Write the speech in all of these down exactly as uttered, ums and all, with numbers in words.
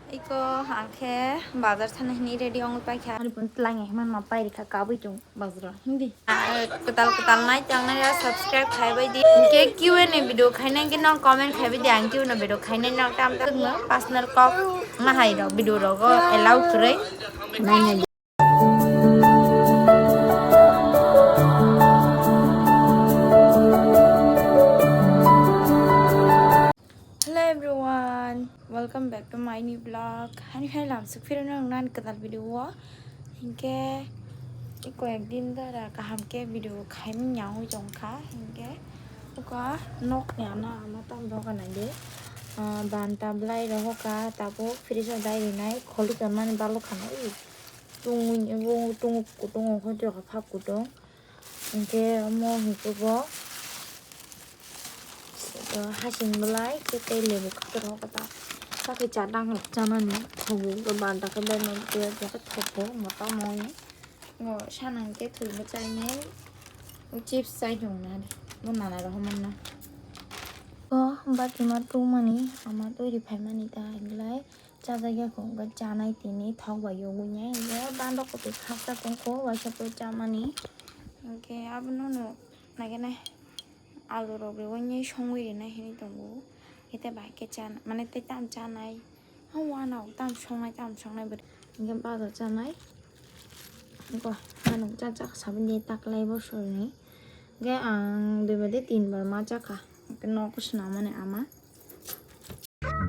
Iko ang khe bazar thana hini ready wngwi paikha. Ani pun tlangi hima ma pairikha kabui tung bazar hindi. Ah, kwtal kwtal nai tangnai ya subscribe khai bai di. Hingke Q and A video khainai hingke nong comment khai bai di, ang Q and A video khainai nong tam tam no personal kok ma hai rok video rogo allow kwrwi. Nai nai. Hello everyone, welcome back to my new vlog. Hani hai lam suk phirano nang nan kwtal video o. Hingke koyek din dara kaham ke video khaimani yang ujong kha. Hingke uka nok ni ano ama tam doga nai de. Ah, banta blai rohoka tabuk fridge o dai rinai kholi ka mani balok khana. Ui, tung ui, tung kutung o khoti ka phak kutung. Hingke omo hingke bo, uh, hasing belai khe tei lebu khator rok ta. Sakhe cha dang chanani thogo, banta khe beno tei khe thogo mota moi. Ngo sana hingke thwi bo chainai. O chips chai thung na de. Bo nana rohor manna. O bati ma tungmani ama twi ri phaimani ta hinlai. Chajakya kho, hwnkhe chanai tini thok bai yogwi nai, hwnkhe bandok kwtwi khaksa tongkho, waisa khe chamani. Hwnkhe abono no naikhe nai alu rok riwi songwi rinai hinwi tongo. Hwnkhe bai khe chana, mane tei tam chanai. Ha, uanao tam songnai, tam songnai bwrwi. Hwnkhe bazar chanai. Hwnkhe ano cha cha saboni taklai bosorni. Hwnkhe ang dui bar de tin bar ma chakha. Hwnkhe nogo swnamani ama.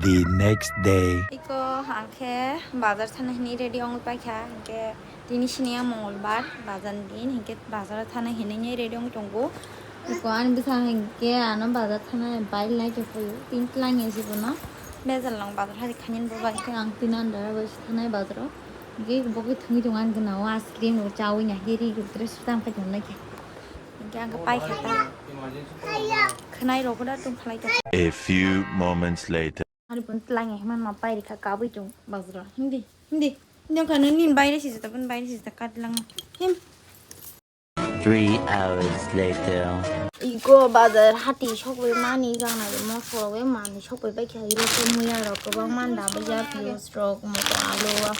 The next day. Iko ang khe bazar thana hini ready wngwi paikha, hingke tini sini ya Mongolbar, bazar ni din, hingke bazar thana hinwi ready wngwi tongo. Iko ani bwsang hingke ano bazar thana bai lai khe phaio, tin tlang ya si bono. Bejal long bazar hari khainani bo bai khe ang tin andar bai thanai bazar o. Hingke bo khe thungwi tongo ani gana o ice cream rok chawi ya hiri rok dress tam khai tongo nai khe. Hingke ang khe paikha ta. Khwnai rok da tong khlai ta. A few moments later. Ani pun tlangi hima ma pairikha kabui tung bazar o. Hindi, hindi, hindi wngkha nini baire sijata, bini baire sijata katlang. Him. Three hours later. Iko bazar hati sokbai mani gana de mosok bai mani sokbai bai kha iro khe muya rok kwbang man da bai jak pios rok moto alu.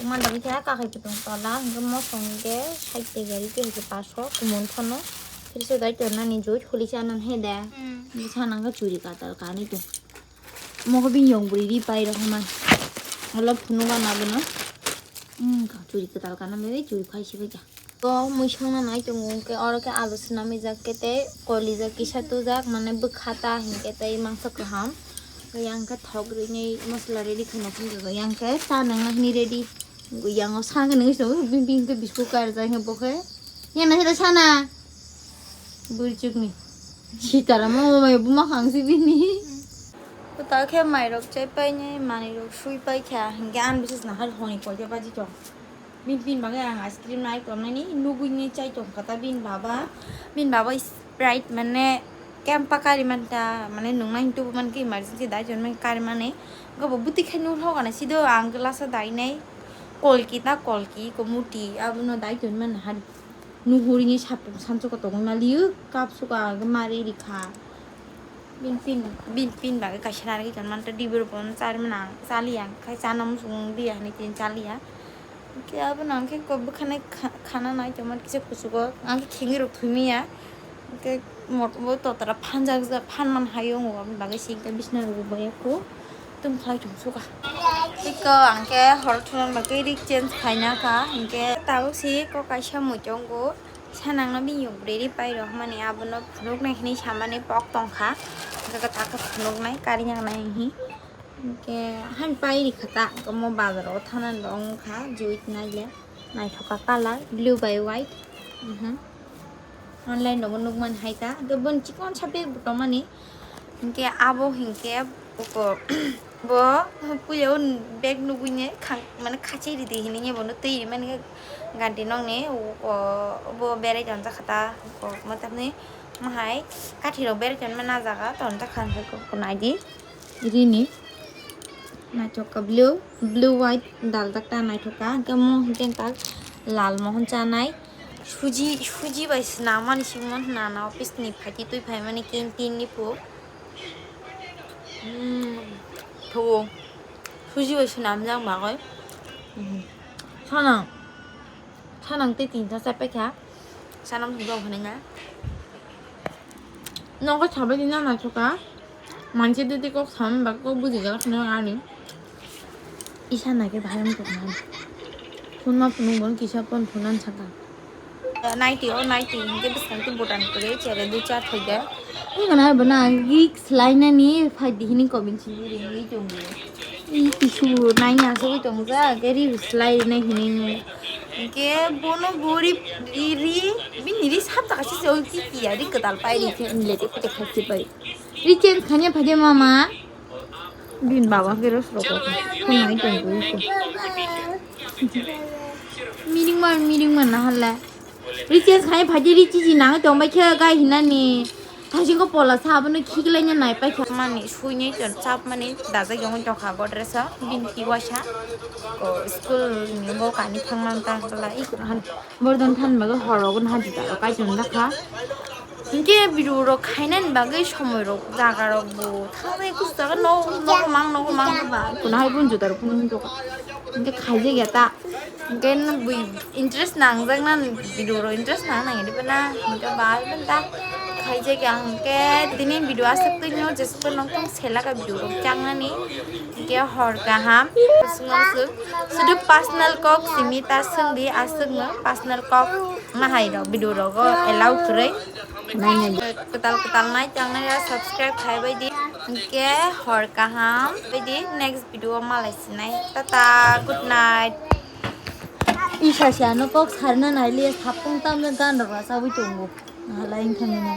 Man da bai kha kakai kutung tola hingke mosok hingke side te gari ke hingke paso kumun thono. Phirse dai tonani joi huli chanan he de. Ni sana ga churi katal kani tu. Mokho bini yong bwrwi ri pai rok man. Olo phunuk gana bono. Hmm, ka churi kwtal kana mebe churi khai si bai ja. To mui songna nai tongo hwnkhe oro khe alu swnamwi jak khe tei koli jak kisa tujak mane bwkha ta hinkhe tei mangsa kaham. Yang khe thok rwini masala ready khaina phunukgo yang khe cha nangna hwnwi ready. Yang o sa khe nungwi swngo bini bini khe biscuit kar jai khe bo khe. Yang nai khe sana. Burchukni. Sitara mo mai buma khang si bini. Kota khe mai rok chai pai ni mani rok sui pai kha. Hingke an bises na har honi koi khe baji tong. Bin bin bagwi ang ice cream nai tongnani nugui ni chai tong kha ta bin baba. Bin baba Sprite mane kempa kari man ta mane nung nai tu man ke emergency dai jon man kari mane. Gobo buti khai nu hokana sido ang glass dai nai. Kolki ta kolki ko muti abono dai jon man har. Nuhuri ni sapung sancho ko tongwi maliyo, kap suka mari rikha. Bin pin, bin pin bagwi kaisa nari ton man ta dibur pon chari manang chaliya, khai chana musung diya hani tin chaliya. Ke abo nang khe ko bwkhani kha-, khana nai ton man kisa kusugo, ang khe khengwi rok thumi ya. Ke mot bo totara phanjak jak phan man hayo ngo, aboni bagwi sik ta bisna rok bo ya ko. Tum khlai thung suka. Iko ang khe hor thunan bagwi rig change khaina kha, hinkhe tabuk si kok kaisa mui tongo. Sanang no bini yong bwrwi ri pai rok mani abono phunuk nai hinwi samani pok tong kha. Hinkhe taka phunuk nai kari yang nai hinwi. Hinkhe han pai ri kha ta, hinkhe mo bazar o thana rok wng kha, juit nai le. Naithok kha colour, blue bai white. Mhm. Online rogo nukmani hai ta. Hinkhe boni chikon sa bag bo tongmani. Hinkhe abo hinkhe bo puila o bag nugui ne khang mane khachi ridi hinui bono twi rimani ganti nokni o bo berai tonjak kha ta. Bo matamni mahai kathi rok berai tonmani ah jaga tonjak kha hinkhe naidi. Rini. Naithok kha blue, blue white daljak ta naithok kha. Hinkhe mo hinkhe tak lal mohon chanai. Suji, suji bai swnamani singmo hwnna na office ni phaitwi twi phaimani canteen ni phu. Hmm, thuo. Suji bai swnamjak bagwi. Mhm. Sanang. Sanang tei tinta chapai kha. Sanang thwng tong phani nga. Nogo sabai di nana chuka. Manse tete kok sama ba kok buji jala khna ani. Isa na ke bahai mung tong ani. Phone ma phunung bon kisa phone phunang saka. Naiti o naiti hingke bwskango tei button kwrwi chere dui char thoi de. Ui gana bo na rik slai nani phai di hini comment si ri ri tongo. I kisu nai ya so tongo ja ke ri slai nai hini. Hingke bono gorib ri ri bini ri sab ta kasi se oi ki ki ya ri kwtal pai ri ke le te te khasi pai. Ri change khanya phai de mama. Bin baba ke ros roko. Phunai tongo iko. Miring man miring man na hala. Richie khai phaidi Richie ji nang tong bai khe gai hinani. Thasing ko pola sa abono khiklai nya nai pai kha. Mani suini ton chap mani dajak yong tong kha godres o bin ti wasa. Ko school ni bo kani thang man ta kala i ko han. Bordon phan bago horo gun haji ta kai ton da kha. Hingke video rok khainani bagwi somoi rok jaga rok bo thangwi kusu jaga no no mang no mang ba. Kuno hai bun juda rok phunung tong kha. Hingke khaijak ya ta. Hingke bui interest nangjak nani video rok interest nang nang ri bana hingke bai ban ta khaijak ya hingke tini video aswk twi no jesuk nong tong selaka video rok chang nani hingke hor kaham swngo suk sudu personal kok simi ta swngdi aswk no personal kok ma hai rok video rogo allow kwrwi nai nai kwtal kwtal nai chang nai subscribe khai bai di hingke hor kaham bai di next video malai sinai tata good night. Isa se ano kok sarna nai le sapung tam le gan rok rasa wi tongo. Hala in khamina.